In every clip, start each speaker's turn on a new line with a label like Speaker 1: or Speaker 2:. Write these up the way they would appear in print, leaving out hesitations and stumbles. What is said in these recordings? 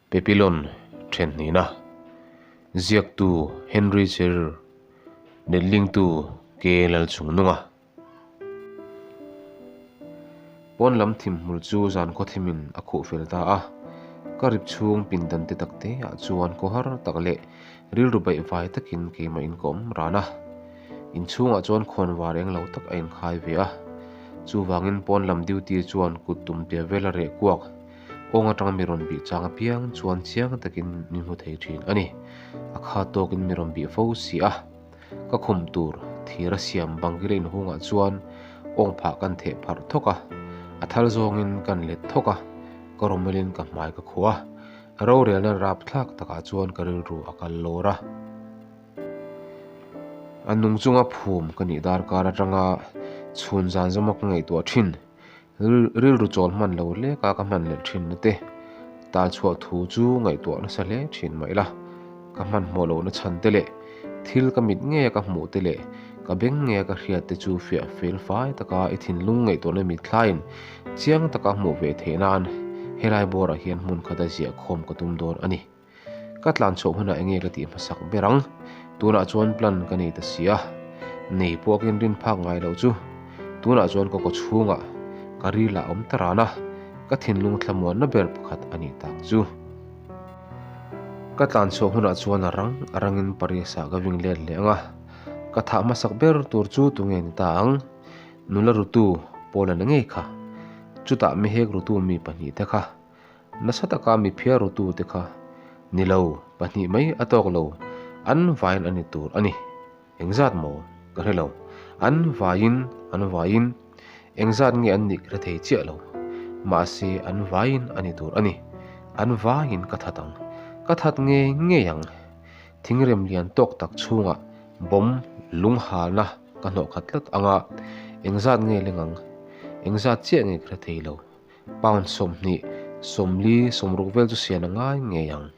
Speaker 1: Papillon then hnihna, Ziaktu Henry Cheryl, Netlingtu K Lalchungnunga. Pawn lam thim hmul chu zan khaw thimin a khuh fel ta a, ka rip chhung pindan te tak te ah chuan khawhar tak leh rilru baih vai takin keimah in ka awm ran a. Inchhungah chuan khawn var eng lo tak a inkhai ve a, chuvangin pawn lam duty chuan kut tum tia vel a reh kuak Kawng atanga mi rawn bih chang apiang chuan chiang takin min hmu thei thin a ni. A kha tawkin mi rawn bih fo si a. Ka khum tur thir a siam bangkil a inhungah chuan awng phah kan theh pharh thawk a, a thal zawngin kan let thawk a, ka rawmelin ka hmai ka khuh a. Rorelna rapthlak takah chuan ka rilru a kal lawr a. A nung chunga phum ka nih darkar atanga chhun zan zawma ka ngaihtuah thin. Rilru chawl hman lo lek a ka hman leh thin na te, tal chhuah thu chu ngaihtuah nasa hle thin mah ila, ka hmanhmawh lohna chhan te leh thil ka mit ngei a ka hmuh te leh ka beng ngei a ka hriat te chu fiah fel fai taka i thinlung ngaihtuahna mitthlaiin chiang taka hmuh ve theih nan helai bawrah hian hmun khata ziah khawm ka tum dawn a ni. Ka tlan chhuah hunah enge ka tih hmasak ber ang? Tunah chuan plan ka nei ta si a, nei pawh ka inrin phak ngai loh chu. Tunah chuan ka kaw chhungah ka ril a awm ta ran a, ka thinlung thlamuanna ber pakhat a nih tak chu. Ka tlan chhuah hunah chuan a rang a rangin Paris-ah ka ving let leh ang a, ka thah hmasak ber tur chu tunge ni ta ang? Nula rutu Paul-a na ngei kha. Chutah mihek rutu mi pahnihte kha. Nasa taka mi phiar rutu te kha ni lo, pahnih mai a tawk lo, an vaiin a ni tur a ni. Engzat maw? Ka hre lo. An vaiin, an vaiin. Engzat nge an nih ka hre thei chiah lo. Mahse an vaiin a ni tur a ni. An vaiin ka that ang. Ka that ngei ngei ang. Thingrem lian tawk tak chhungah bomb lung halna ka hnawh khat tlat ang a, engzat nge leng ang? Engzat chiah nge ka hre thei lo. Pound 20, 40, 60 vel chu sian a ngai ngei ang.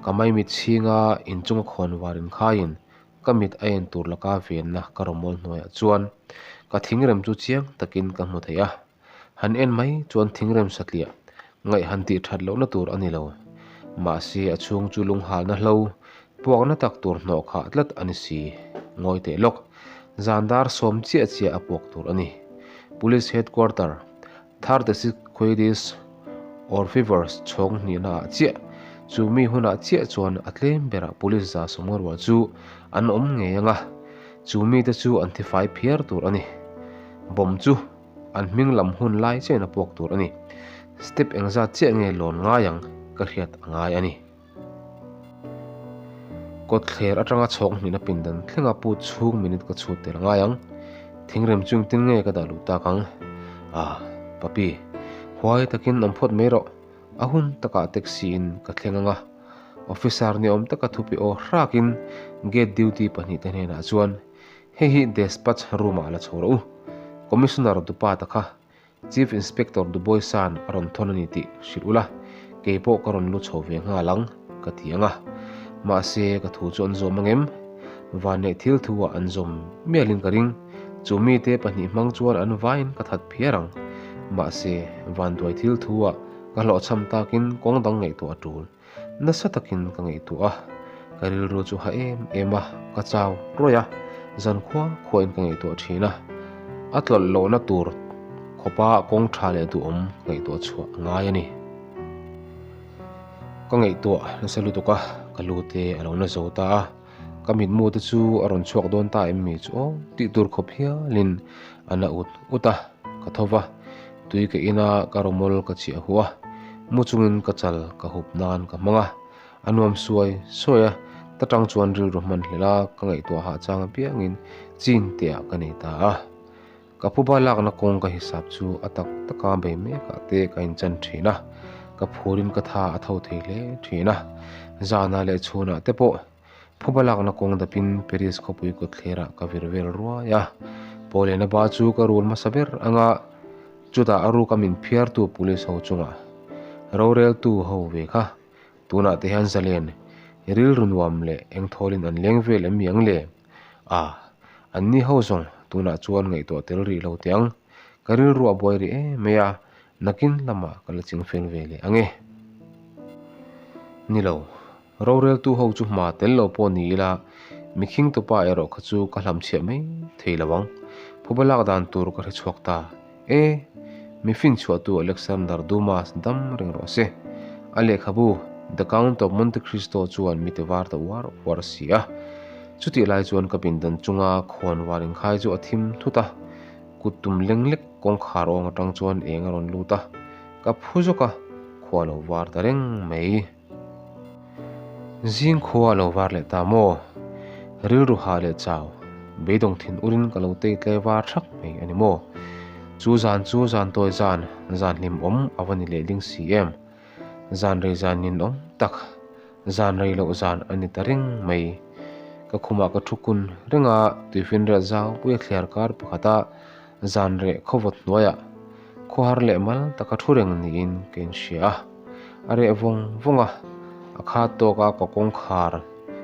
Speaker 1: Ka maimit chhinga inchunga khawn var inkhaiin ka mit a en tur laka venna ka rawmawl hnuaiah chuan ka thingrem chu chiang takin ka hmu thei a. Han en mai chuan thingrem satliah ngaih han tih that lohna tur a ni lo. Mahse a chhung chu lunghalna hlo puakna tak tur hnawh khah tlat a ni si. Ngawi teh lawk, zan dar sawm chiah chiah a puak tur a ni. Police headquarter. Thirty-six Quays or Fevers chhawng hnihna ah chiah, chu mi hunah chiah chuan a tlem berah police za sawmnga rual chu an awm ngei ang a, chu mite chu an thifai phiar tur a ni. Bomb chu an hming lam hun lai chiahin a puak tur a ni. Step engzat chiah nge lawn ngai ang ka hriat a ngai a ni. Kawtthler atanga chhawk hnihna pindan thlenga put chhung minute ka chhut tel ngai ang. Thingrem chu engtin nge ka dah luh tak ang? Ah, papi, huai takin awm phawt mai rawh. A hun takah taxi in ka thleng ang a. Officer ni awm taka thupi aw hrakin gate duty pahnihte hnenah chuan, Hei hi despatch room ah la chho rawh u. Commissioner Dupata kha Chief Inspector Dubois-a'n a rawn thawn a ni tih hrilh ula, kei pawh ka rawn lu chho ve nghal ang, ka ti ang a. Mahse, ka thu chu an zawm ang em? Vanneih thil thu-ah an zawm mialin ka ring. Chu mite pahnih hmang chuan an vaiin ka that phiar ang. Mahse, vanduai thil thu-ah ka hlawhchham takin kawng dang ngaihtuah a tul. Nasa takin ka ngaihtuah a, ka rilru chu ha em em a, ka chau rawih a, zan khua khuain ka ngaihtuah thin a, a tlawlh lohna tur khawpa kawng tha leh duhawm ngaihtuah chhuah a ngai a ni. Ka ngaihtuah nasa lutuk a, ka lu te a lo na zo ta a, ka mitmu te chu a rawn chhuak dawn ta em mi chu aw tih tur khawp hialin a na ut ut a, ka tho va, tui ka in a, ka rawmawl ka chhiah huh a, mu chungin ka chal ka hup nan ka hmang a, a nuam suai suai a, ta tang chuan rilru hman hlel a, ka ngaihtuah hah chang apiangin chin te ah ka nei ta a. Ka phuba lakna kawng ka hisap chu a tak taka bei mekah te ka inchan thin a, ka phurin ka tha a tho thei hle thin a, zanah leh chhunah te pawh phuba lakna kawng dapin Paris khawpui kawtthlerah ka vir vel ruai a, Pawlena ba chu ka rul hmasa ber anga chutah a ruka min phiartu police ho chungah roreltu ho ve kha tunah te hian zalen rilru nuam leh engthawlin an leng vel em mi ang le? A, an ni ho zawng tunah chuan ngaihtuah tel rih lo teh ang. Ka rilru a buai rih em mai a, nakin lamah ka la ching fel ve leh ang e. Ni lo, roreltu ho chu hma tel lo pawh ni ila, mikhing tupa erawh kha chu ka hlamchhiah mai thei lo ang. Phuba lak dan tur ka hre chhuak ta. E, mi finchhuahtu Alexander Dumas dam reng rawh se. A lehkhabu The Count of Monte Cristo chuan mi ti var ta uar uar si a. Chutih lai chuan ka pindan chunga khawn var inkhai chu a thim thut a, kut tum leng lek kawngkhar awng atang chuan eng a rawn lut a, ka phu zawk a, khua lo var ta reng mai. Zing khua a lo var leh ta maw? Rilru hah leh chau, beidawng thin urin ka lo tei tlai var thak mai a ni maw? Chu zan chu zan tawi zan, zan hlim awm a va ni leh ding si em? Zan rei zan nin awm tak, zan rei loh zan a ni ta reng mai. Ka khumah ka thu kun reng a, tuifinriat zau puia thliar kar pakhata zan reh khawvawt hnuaiah khawhar leh mal taka thu reng niin ka inhria a. A reh vawng vawng a, a khat tawka ka kawngkhar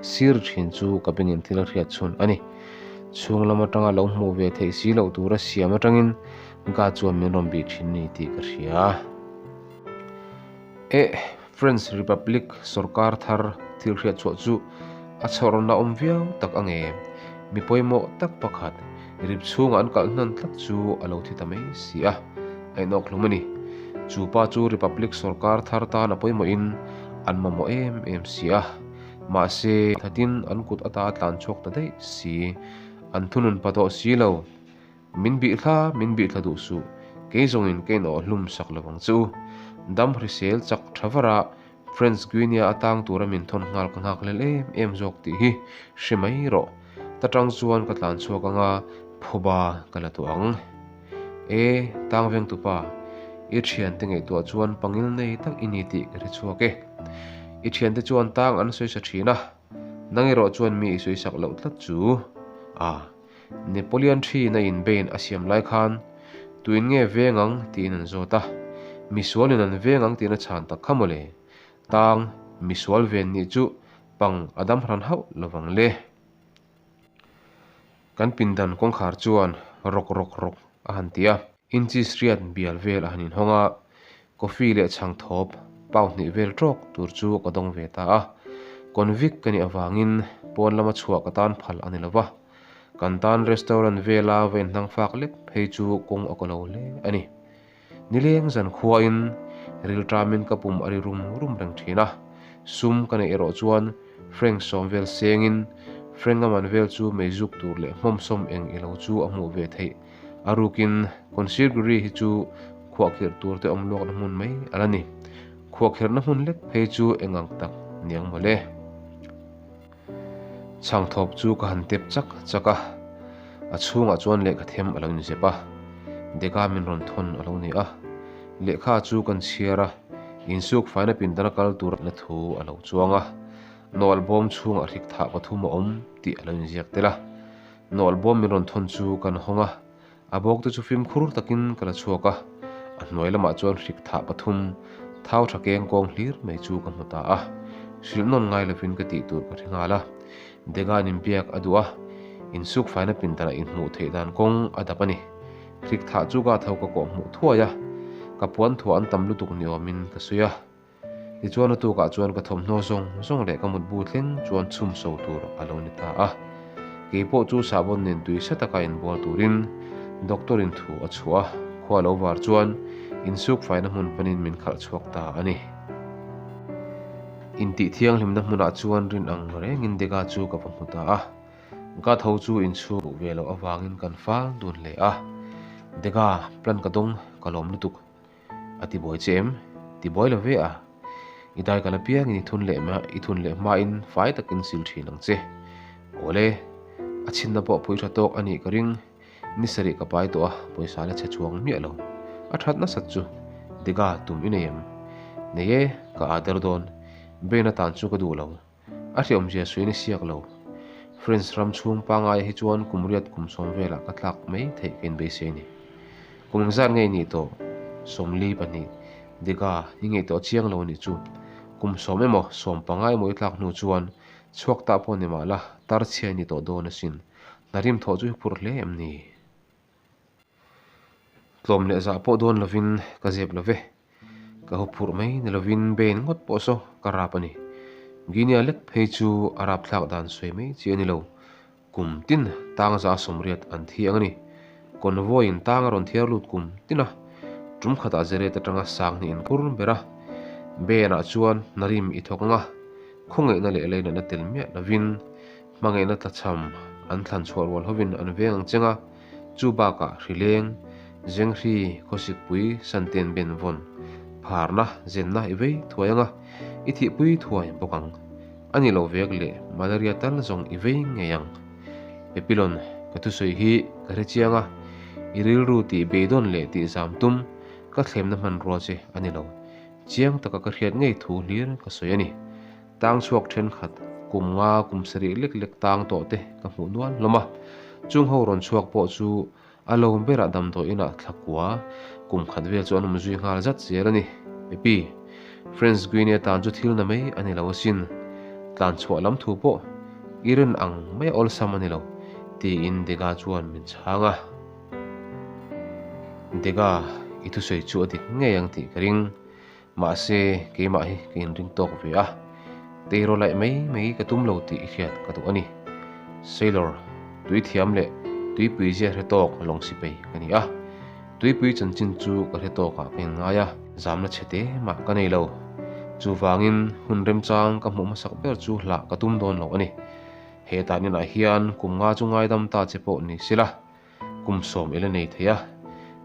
Speaker 1: sir thin chu ka bengin thil a hriat chhun a ni. Chhung lam atanga lo hmuh ve theih si loh tura siam atangin Ga chuan min rawn bih thin ni tih ka hria. Eh, French Republic sorkar thar thil hriat chhuah chu a chhawrna awm viau tak ang em? Mi pawimawh tak pakhat rip chhungah an kalh hnan tlat chu a lo thi ta mai si a, a inawk hlum a ni. Chu pa chu Republic sorkar thar tan a pawimawhin an mamawh em em si a, mahse thatin an kut ata tlan chhuak ta daih si, an thunun pa tawh si lo. Min bih thla, min bih thla duh suh, kei zawngin ka inawh hlum sak lo vang che u. Dam hrisel chak tha vara French Guinea a tang tura min thawn nghal ka nghak lel em em zawk tih hi hre mai rawh. Ta tang chuan ka tlan chhuak anga phuba ka la tawh ang. E, tang veng tupa, i thiante ngaihtuah chuan pangil nei tak i ni tih ka hre chhuak e. I thiante chuan tang an sawi sa thin a, nang erawh chuan mi i sawi sak loh tlat chu. A. Napoleon ṭhiin a inbein a siam lai khan, Tuin nge veng ang? tiin an zawt a. Misualin an veng ang tiin a chhan tak kha mawle. Tang, misual ven nih chu pang a dam hran hauh lovang le. Kan pindan kawngkhar chuan rawk rawk rawk a han ti a. Inchis riat bial vel a han inhawng a, coffee leh chhang thawp pau hnih vel tawk tur chu ka dawng ve ta a. Convict ka nih avangin pawn lama chhuah ka tan phal a ni lo va, kan tan restaurant vela va inhnang fak lek phei chu kawng a kaw lo hle a ni. Nileng zan khuain rilṭamin ka pum a ri rum rum reng ṭhin a, sum ka neih erawh chuan Frank sawm vel sengin Frank a man vel chu meizuk tur leh hmawmsawm eng ilo chu a hmuh ve theih. A rukin Conciergerie hi chu khuahkhirh tur te awm luakna hmun mai a la ni. Khuahkhirhna hmun lek phei chu eng ang tak niang mawle. Chhangthawp chu ka han tep chak chak a, a chhungah chuan lehkha them a lo inzep a, Deka min rawn thawn a lo ni a. Lehkha chu kan chhiar a, insuk faina pindana kal tur na thu a lo chuang a, nawlh bawm chhungah hrik thah pathum a awm tih a lo inziak tel a. Nawlh bawm min rawn thawn chu kan hawng a, a bawk te chu fimkhur takin ka la chhuak a, a hnuai lamah chuan hrik thah pathum thau tha keng kawng hlir mai chu ka hmu ta a, hrilh nawn ngai lovin ka tih tur ka hre nghal a, Degan inbiak a duh a, insuk faina pindanah inhmuh theih dan kawng a dap a ni. Hrik thah chu ka tho ka kawh hmuh thuai a, ka puan thuah an tam lutuk ni awmin ka sawi a. Tichuan a tukah chuan ka thawmhnaw zawng zawng leh ka mutbu thleng chuan chhum so tur a lo ni ta a. Keipawh chu sahbawn nen tui sa taka inbual turin doctor in thu a chhuah a, khua lo var chuan insuk faina hmun panin min khalh chhuak ta a ni. Intih thianghlimna hmunah chuan rin ang rengin Dega chu ka va hmu ta a. Ka tho chu inchhung duh ve loh avangin kan fal dun hle a. Dega, plan ka dawng, ka lawm lutuk. A ti buai che em? Ti buai lo ve a. I dai kal apiangin i thun leh i thun leh hmain fai takin sil thin ang che. Awle, a chhinna pawh pui tha tawk a nih ka ring. Ni sarih ka pai tawh a, pawisa la chhe chuang miah lo. A that nasat chu. Dega, tum i nei em? Nei e, ka aa der dawn. Brain atan chu ka duh lo. A hriawmzia suin i siak lo. French ram chhung pangaia hi chuan kum riat kum sawm velah ka tlak mai theih ka inbeisei a ni. Kum engzat nge i nih tawh? 42, Dega, i ngaihtuah chiang lo nih chu. Kum sawm emaw, sawm panga emaw i tlak hnu chuan chhuak ta pawh ni mah la, tar chhia i ni tawh dawn asin. Hna rim thawh chu i phurh hle em ni? Tlawm leh zah pawh dawn lovin ka zep lo ve. Ka huphurh mai ni lovin Ben ngawt pawh saw ka rap a ni. Guinea lek phei chu a rapthlak dan sawi mai chi a ni lo. Kum tin tang 180 an thi ang a ni. Convoy in tang a rawn thiar lut kum tin a, tum khatah zeriat atanga sang hnih in kur ber a. Ben ah chuan hnarim i thawk ang a, khawngaihna leh leinatna tel miah lovin hmangaihna tlachham an thlan chhuah rual hovin an veng ang cheng a, chu bakah hrileng, zenghri, khawsikpui, santen ben vawn, pharna, zenna i vei thuai ang a, i thihpui thuai bawk ang. A ni lo vek leh malaria tal zawng i vei ngei ang. Pepilon, ka thusawi hi ka hre chiang a, i rilru tih beidawn leh tih zam tum ka thlemna hmanrua che a ni lo. Chiang taka ka hriat ngei thu hlir ka sawi a ni. Tang chhuak thenkhat, kum nga kum sarih lek lek tang tawh te ka hmuh nual hlawm a. Chung ho rawn chhuak pawh chu a lo berah damdawi inah thla kua kum khat vel chu an awm zui nghal zat zel a ni. Pepi, French Guinea tan chu thil na mai a ni lo asin. Tlan chhuah lam thu pawh i rin ang mai awlsam a ni lo, tiin Dega chuan min chhang a. Dega, i thusawi chu a dik ngei ang tih ka ring. Mahse, keimah hi ka inring tawk ve a, teiraw laih mai mai ka tum lo tih i hriat ka duh a ni. Sailor, tui thiam leh tuipui zia hre tawk lawng sipei ka ni a, tuipui chanchin chu ka hre tawkah ka inngai a, zamna chhe te mah ka nei lo. Chuvangin, hun remchang ka hmuh hmasak ber chu hlah ka tum dawn lo a ni. He taninah hian kum nga chu ngaidam ta che pawh ni sela, Kum sawm i la nei thei a,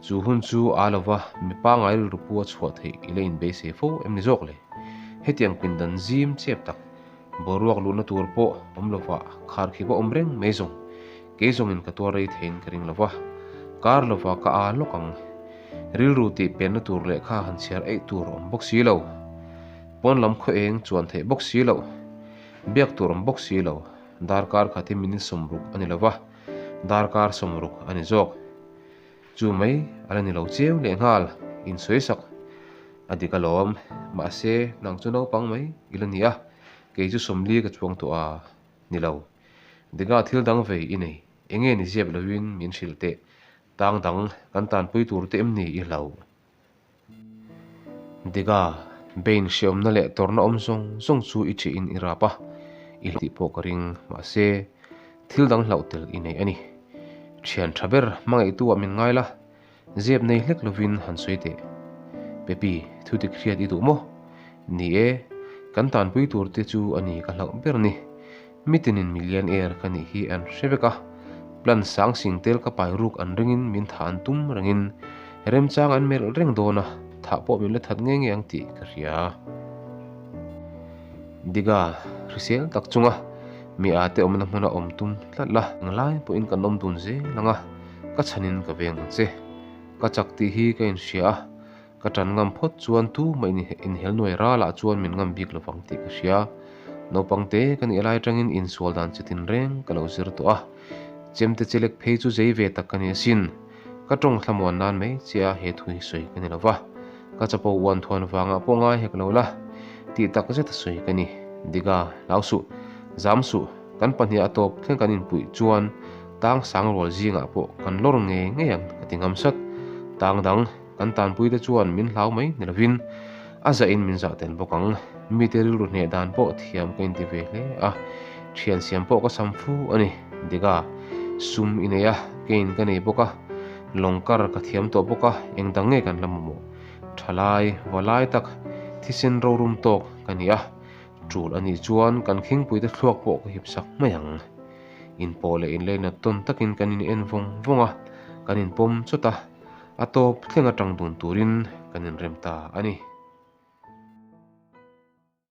Speaker 1: chu hun chu aa lova mi pangngai rilru pu a chhuah theih i la inbeisei fo em ni zawk le? Hetiang pindan zim chep tak, boruak luhna tur pawh awm lova khar khip a awm reng mai zawng, kei zawngin ka tuar rei theiin ka ring lova, kar lova ka aa lawk ang. Rilru tih penna tur lehkha han chhiar eih tur awm bawk si lo. Pawn lam khaw eng chuan theih bawk si loh, biak tur awm bawk si lo, darkar khat hi minute 60 a ni lova, Darkar 60 a ni zawk. Chu mai a la ni lo chiau leh nghal, insawi sak a dik alawm. Mahse, nang chu naupang mai i la ni a, kei chu 40 ka chuang tawh a ni lo. Dika thil dang vei i nei, enge ni ziap lovin min hrilh teh, tang dang kan tanpui tur te em ni i hlau? Dika, Bain hriawmna leh tawrhna awm zawng zawng chu i ṭhihin i rap a, i tih pawh ka ring, mahse, thil dang hlauh tel i nei a ni. Ṭhian ṭha ber hmangaihtu ah min ngai la, zep nei hlek lovin han sawi teh. Pepi, thu dik hriat i duh maw? Ni e, kan tanpui tur te chu a ni ka hlauh ber ni. Mitinin millionaire ka nih hi an hre vek a, plan sang sing tel ka pai ruk an ringin min thah an tum rengin remchang an melh reng dawn a, thah pawh min la that ngei ngei ang tih ka hria. Diga, hrisel tak chunga mi a te awmna hmuna awm tum tlat la, englai pawhin kan awm dun zel ang a, ka chhanin ka veng ang che. Ka chak tih hi ka inhria a, Ka ṭan ngam phawt chuan tu mah inhel nuai ralah chuan min ngam bik lovang tih ka hria. Naupang te ka nih lai aṭangin insual dan chi tinreng ka lo zir tawh a. Chemte chelek phei chu zei ve tak ka ni asin. Ka ṭawng thlamuan nan mai che a he thu hi sawi ka ni lova. Ka chapo uan thuan vangah pawh ngai hek lo la. Tih tak zet a sawi ka ni. Diga, hlau suh. Zam suh. Kan pahnih a tawp thleng kan inpuih chuan tang sang rual zingah pawh kan lawr ngei ngei ang ka ti ngam sat. Tang dang. Kan tanpuite chuan min hlau mai ni lovin a zahin min zah tel bawk ang. Mite rilru hneh dan pawh thiam ka inti ve hle a, thian siam pawh ka sam fu a ni. Diga, sum i nei a, kein ka nei bawk a, lawng kar ka thiam tawh bawk a, eng dang nge kan la mamawh? Thalai, valai tak, thisen rorum tawk ka ni a, tul a nih chuan kan khingpuite thluak pawh ka hip sak mai ang. Inpawh leh inleinat tawn takin kan in en vawng vawng a, kan inpawm chawt a. A tawp thleng atang dun turin kan inrem ta a ni.